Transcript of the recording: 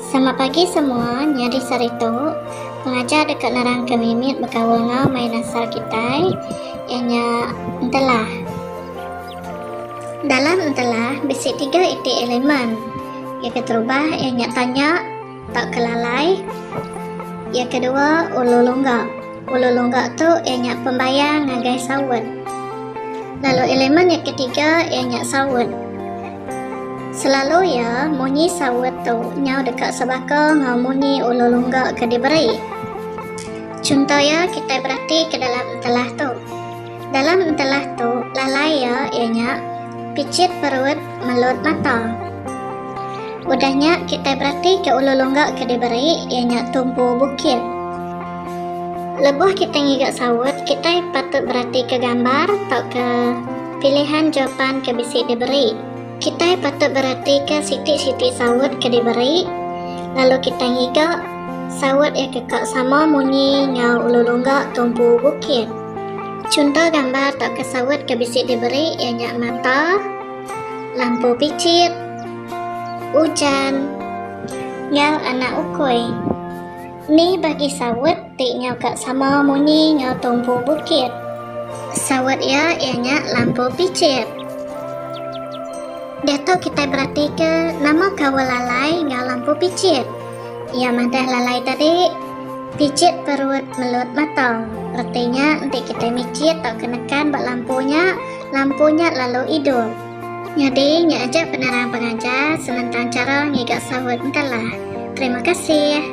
Selamat pagi semua, nyadi saritu pengajar deka nerangka mimit bekaul enggau main asal kitai iya nya entelah. Dalam entelah bisi tiga iti elemen. Iya keterubah iya nya tanya tauka lalai. Iya kedua ulu lungga. Ulu lungga tu iya nya pembayang ngagai saut. Lalu elemen iya ketiga iya nya saut. Selalu iya, munyi saut tu nyau deka sebaka enggau munyi ulu lungga ke diberi. Chunto iya kitai beratika dalam entelah tu. Dalam entelah tu, lalai iya iya nya pichit perut melut mata. Udah nya kitai beratika ulu lungga ke diberi iya nya tumpu bukit. Lebuh kitai ngiga saut, kitai patut beratika gambar tauka Pilihan jawapan ke bisi diberi. Kitai patut beratika siti-siti saut ke diberi, lalu kitai ngiga saut iya ke ka sama munyi enggau ulu lungga tumpu bukit. Chunto gambar tauka saut ke bisi diberi iya nya mata, lampu pichit, ujan, enggau anak ukui. Ni bagi saut ti nyau ka sama munyi enggau tumpu bukit. Saut iya iya nya lampu pichit. Diatu kitai beratika nama kaul lalai enggau lampu pichit. Iya madah lalai tadi, pichit perut melut mata. Reti nya enti kitai michit tauka nekan ba lampu nya, lampu nya lalu idup. Nyadi nya aja penerang pengajar senentang chara ngiga saut entelah. Terima kasih.